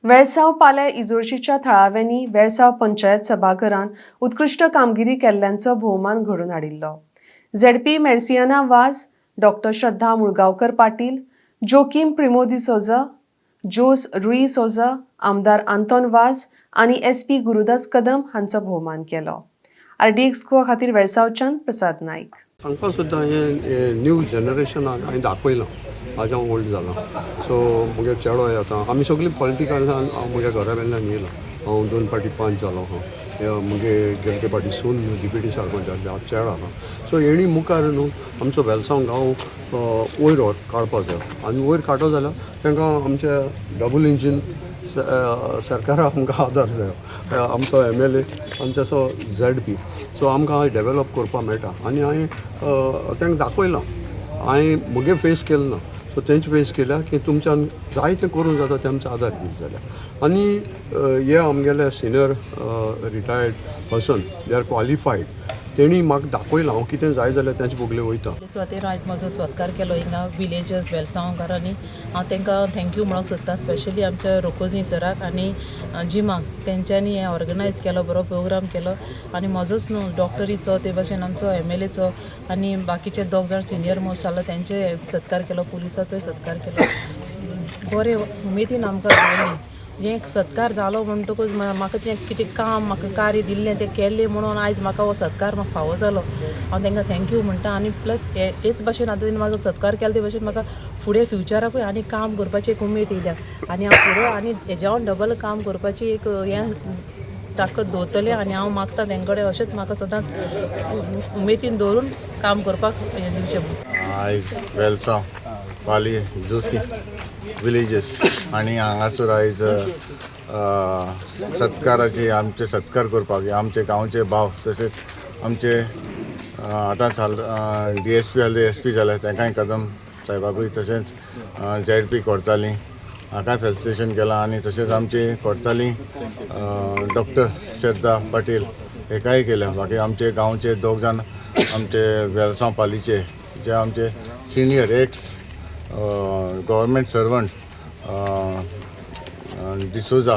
वेळसांव पाले इजोर्शीच्या थळाव्यांनी वेळसांव पंचायत सभाघरान उत्कृश्ट कामगिरी केल्ल्यांचो भोवमान घडोवन हाडिल्लो. झेडपी मेर्सियाना वाज, डॉक्टर श्रद्धा मुळगांवकर पाटील, जोकीम प्रिमो दिसोजा, जोस रुई सोजा, आमदार आंतोन वाज आनी एसपी गुरुदास कदम हांचो भोवमान केलो. आरडीएक्स गोवा खातीर वेळसांवच्यान प्रसाद नाईक. सांगपा सुद्दां हें न्यू जनरेशनाक हांवें दाखयलां. आज हांव ओल्ड जालां, सो म्हगे चेडो आतां आमी सगळीं पॉलिटिकल्सान. हांव म्हज्या घरा वेल्यान येयलां. हांव दोन फावटी पंच जालो आहा. म्हगे गेले फावटी सून डिप्युटी सरपंच जाल्ली, हांव चेडो आहा. सो हेणी मुखार न्हू आमचो वेलसांव गांव वयर काडपा जाय आनी वयर काडटो जाल्यार तांकां आमच्या डबल इंजीन सरकारा आमकां आदार जायो, आमचो एमएलए आनी तसो झेडपी. सो आमकां डेवलप करपाक मेळटा आनी हांवें तांकां दाखयलां. हांवें म्हगे फेस केलें ना, सो तेंचे फेस केल्या की तुमच्यान जायतें करूंक जाता तेमचो आदार दित जाल्यार. आनी हे आमगेले senior retired person, they are qualified. तेणी म्हाका दाखयलां हांव कितें जाय जाल्यार तेंचे बगले वयता. सुवातेर आयज म्हजो सत्कार केलो हिंगा विलेजर्स वेलसांवकारांनी. हांव तांकां thank you म्हणूंक सोदता, स्पेशली आमच्या रोकोजी सराक आनी जिमाक. तेंच्यांनी हें ऑर्गनायज केलो, बरो प्रोग्राम केलो. आनी म्हजोच न्हू, डॉक्टरीचो, ते भाशेन आमचो एमएलएचो आनी बाकीचे दोग जाण सिनियर मोस्ट आसलो, तेंचे सत्कार केलो, पुलिसाचोय सत्कार केलो. बरें उमेदीन आमकां दवरलें. हें सत्कार जालो म्हणटकूच म्हाका तें कितें काम म्हाका कार्य दिल्लें तें केलें म्हणून आयज म्हाका हो सत्कार म्हाका फावो जालो. हांव तांकां thank you म्हणटा. आनी प्लस हेच भाशेन आतां तेणी म्हाका सत्कार केलो, ते भाशेन म्हाका फुडें फ्युचराकूय आनी काम करपाची एक उमेद येयल्या आनी हांव फुडें आनी हेज्यावन डबल काम करपाची एक हें ताकद दवरतलें. आनी हांव मागता तेंचे कडेन, अशेंच म्हाका सदांच उमेदीन दवरून काम करपाक हें दिवचें म्हणून. आयज वेलसांव पाली जोशी विलेजीस आनी हांगासर आयज सत्काराची आमचे सत्कार करपाक आमचे गांवचे भाव, तशेंच आमचे आतां चाल डीएसपी जाले, एसपी जाले, तांकांय कदम साहेबाकूय, तशेंच झेडपी करताली हाका फेलिसिटेशन केलां. आनी तशेंच आमचे करताली डॉक्टर श्रद्धा पाटील हेकाय केल्या. बाकी आमचे गांवचे दोग जाण, आमचे वेलसांव पालीचे जे आमचे senior ex government servant D'Souza,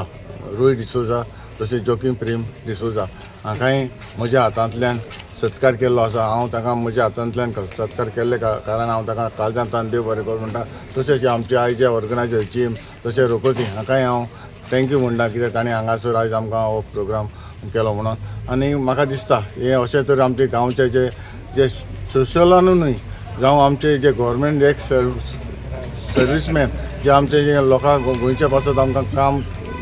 Roy D'Souza, तशेंच जोकीम प्रेम डिसोजा हांकांय म्हज्या हातांतल्यान सत्कार केल्लो आसा. हांव तांकां म्हज्या हातांतल्यान सत्कार केल्ले कारण हांव ताका काळजांतल्यान देव बरें करूं म्हणटा. तशेंच आमचे आयचे ऑर्गनायजर जीम तशें रोकोजी हांकांय हांव thank you म्हणटा, कित्याक तांणी हांगासर आयज आमकां हो प्रोग्राम केलो म्हणून. आनी म्हाका दिसता हें अशें तर आमचे गांवचे जे जे सोशलानू न्हय, जावं आमचे जे गव्हर्मेंट एक्स सर्विसमॅन जे आमचे जे लोकांक गोंयच्या पासत आमकां काम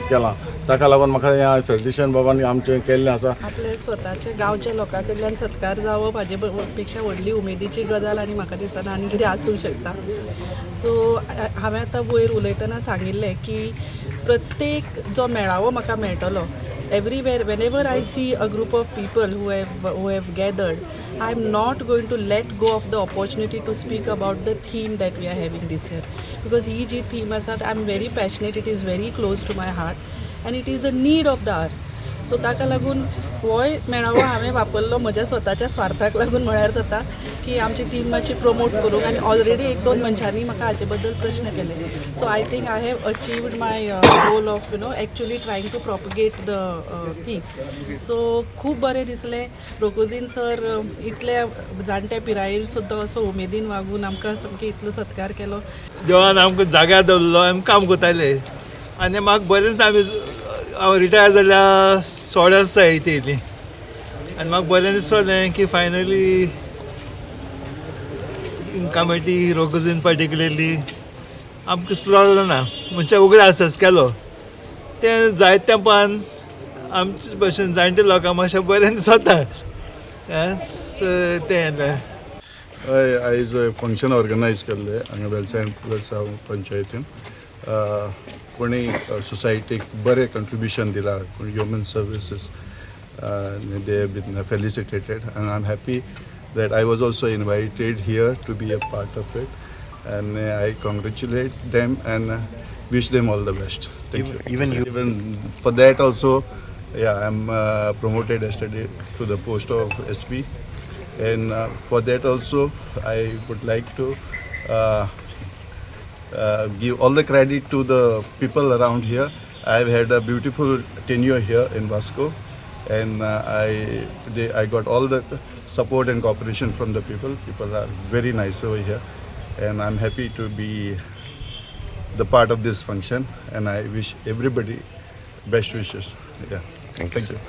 केलां, ताका लागून म्हाका हें फेलिसिटेशन बाबान आमचें केल्लें आसा. आपले स्वताच्या गांवच्या लोकां कडल्यान सत्कार जावप हाजे पेक्षा व्हडली उमेदीची गजाल आनी म्हाका दिसना आनी कितें आसूंक शकता. सो हांवें आतां वयर उलयतना सांगिल्लें की प्रत्येक जो मेळावो म्हाका मेळटलो, everywhere, whenever I see a group of people who have gathered, I am not going to let go of the opportunity to speak about the theme that we are having this year, because he ji theme आसा, I am very passionate, it is very close to my heart and it is the need of the hour. So ताका लागून होय मेळावो हांवें वापरलो म्हज्या स्वताच्या स्वार्थाक लागून म्हळ्यार जाता, की आमची टीम मातशी प्रमोट करूंक. आनी ऑलरेडी एक दोन मनशांनी म्हाका हाचे बद्दल प्रश्न केले, so I think I have achieved my goal of actually trying to propagate the thing. So खूब बरें दिसलें. रोकोजीन सर इतले जाणट्या पिरायेर सुद्दां असो उमेदीन वागून आमकां सामकें इतलो सत्कार केलो. देवान आमकां जाग्यार दवरलो, आमी काम करताले आनी म्हाका बरें. आमी हांव रिटायर जाल्या 16 वर्सां येयली येयली आनी म्हाका बरें दिसलें की फायनली इन कमिटी रोगझीन पर्टिकुलरली आमकां सुद्दां ना म्हणजे उगडास केलो तें जायते तेंपान आमचे भशेन जाणटे लोकांक मातशें बरें दिसता तें. हय, आयज फंक्शन ऑर्गनायज केल्लें हांगा वेलसांव वेलसांव पंचायतीन. कोणी सोसायटीक बरें कंट्रिब्युशन दिलां, कोणी human services, they have been felicitated and I am happy that I was also invited here to be a part of it, and I congratulate them and wish them all the best. Thank you. Even you- Even for that also, yeah, I'm promoted yesterday to the post of SP, and for that also, I would like to give all the credit to the people around here. I have had a beautiful tenure here in Vasco, and I got all the support and cooperation from the people. People are very nice over here, and I'm happy to be the part of this function, and I wish everybody best wishes. Yeah. Thank you.